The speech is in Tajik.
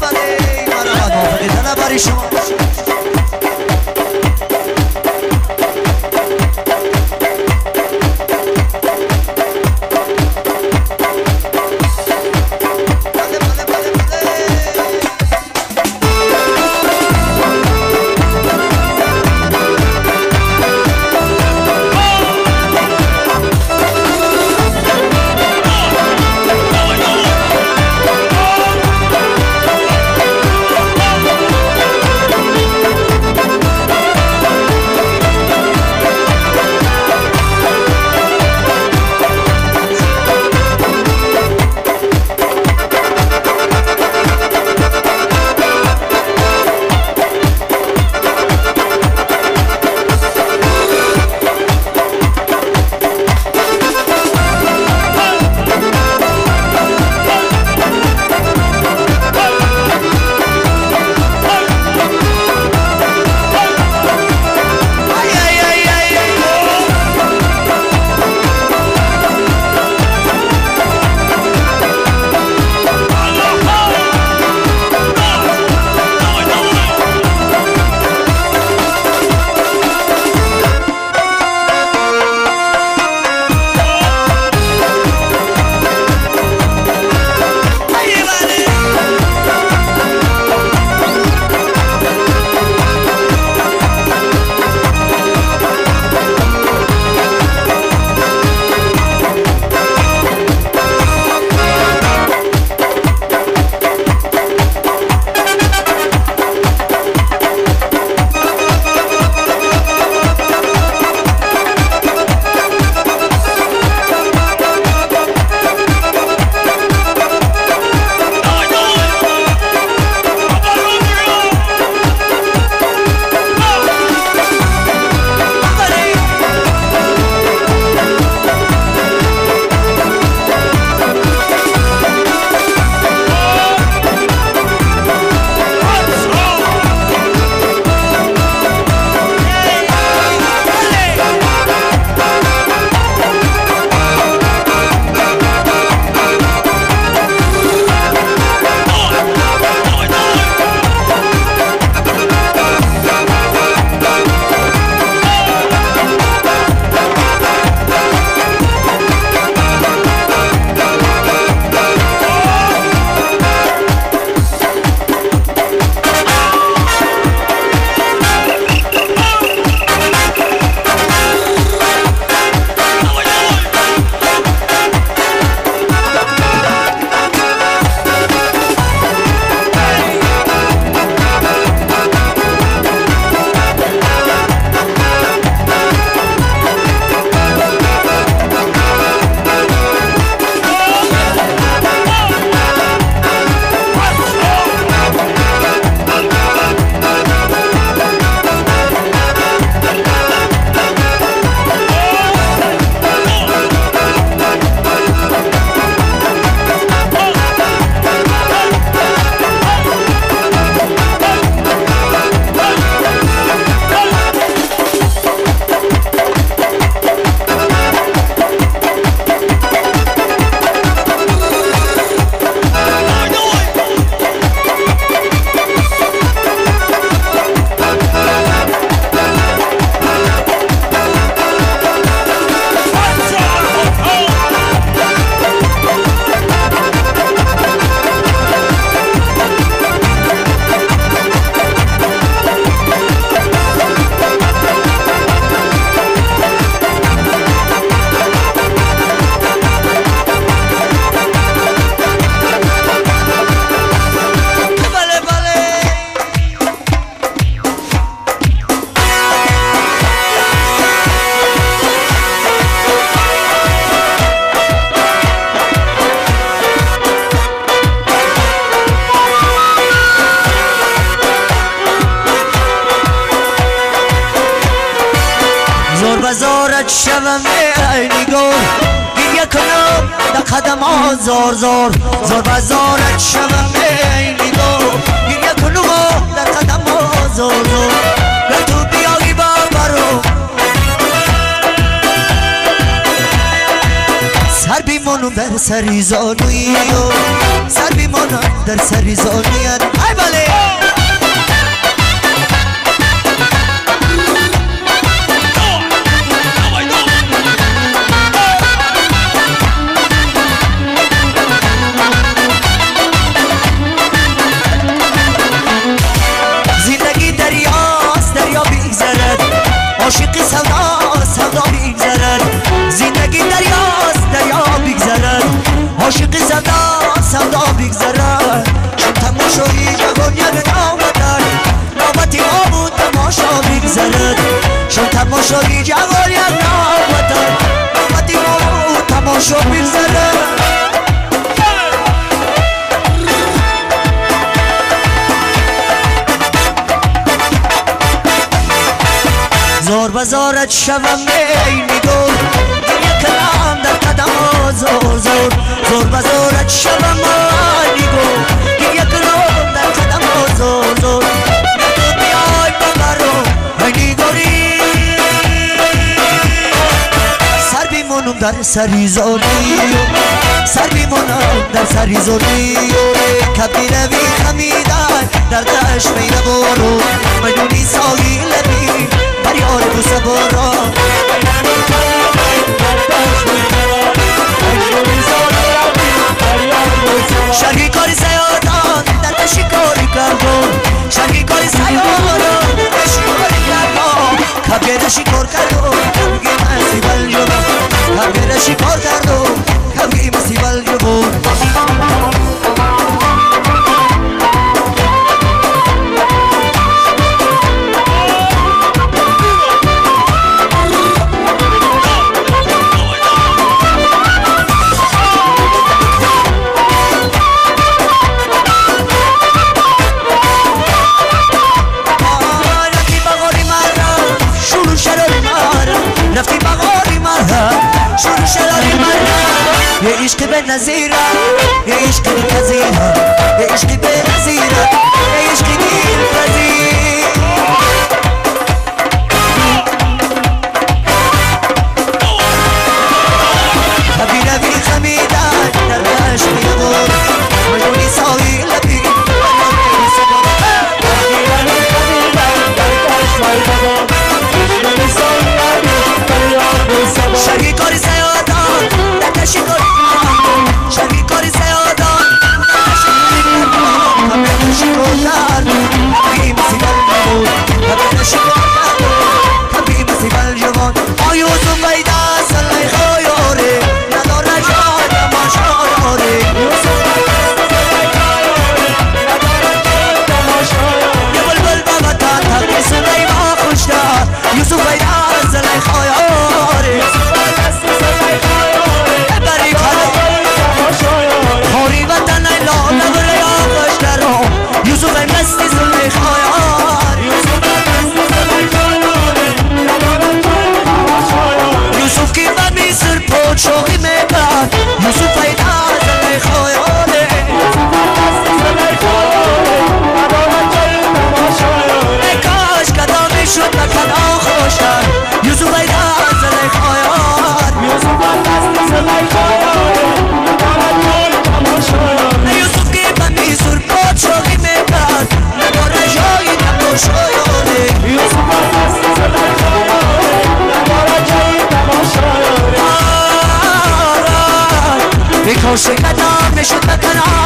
بله مرحبا موافقی طلب شما. بزارت شوم ای نگار، گریه کنم در قدم ها زار زار. زار بزارت شوم ای نگار، گریه کنم در قدم ها زار زار. گر تو بیایی با برو سر بیمانم در سر سری زانوی سر بیمانم در سری زانویت ای بله زندگی دریاست دریا بیگذرد عاشقی سودا سودا بیگذرد زندگی دریاست دریا بیگذرد عاشقی سودا سودا بیگذرد چون تماشایی جوان یک نوبت نوبتی ما بود تماشا بیگذرد چون تماشایی جوان یک نوبت نوبتی ما بود تماشا بیگذرد زار بزارت شوم ای نگار گریه کنم در قدم زار زار زار بزارت شوم ای نگار گریه کنم در قدم زار زار تو بیای ببرم ای نگاری سر بیمانم در سری زانی سر بیمانم در سری زانی کبی روی خمیدن در دشت میره بارو مجنونی سالی لبی بریار بوسه بارا شرقی کاری سیادان در تشی کاری کردم شرقی کاری سیادان در تشی کاری کردم کبیره شکار کردم کبگی مسی بلجبم کبیره شکار کردم کبگی مسی بلجبم يا عشقي بالنزيرة يا عشقي بالنزيرة يا عشقي بالنزيرة يا عشقي بالنزيرة حبينا في خميدة درباش بيضور مجنوني صاوي لبي شرقی کاری سیادان در شکاری شرقی کاری سیادان در شکار کردم کبی مسیبل نبود کبی شکار کردم کبی مسیبل جوان آیوزو پیدا سلی خیاره نداره جای تماشایاره یه بلبل بابا تا تبی سلیمان خوشتا یوسف پیدا سلی خیاره خوری وطن لاله بریا خوشترم یوسف مستی زلیخا یوسف یوسف کی به مصر پادشاهی میکرد یوسف ایدا زلیخا کاش کدام شد مکان خوشتر یوسف ایدا زلیخا یوسف که به مصر پادشاهی میکرد نداره جایی تماشایانه کاش کدام شد مکان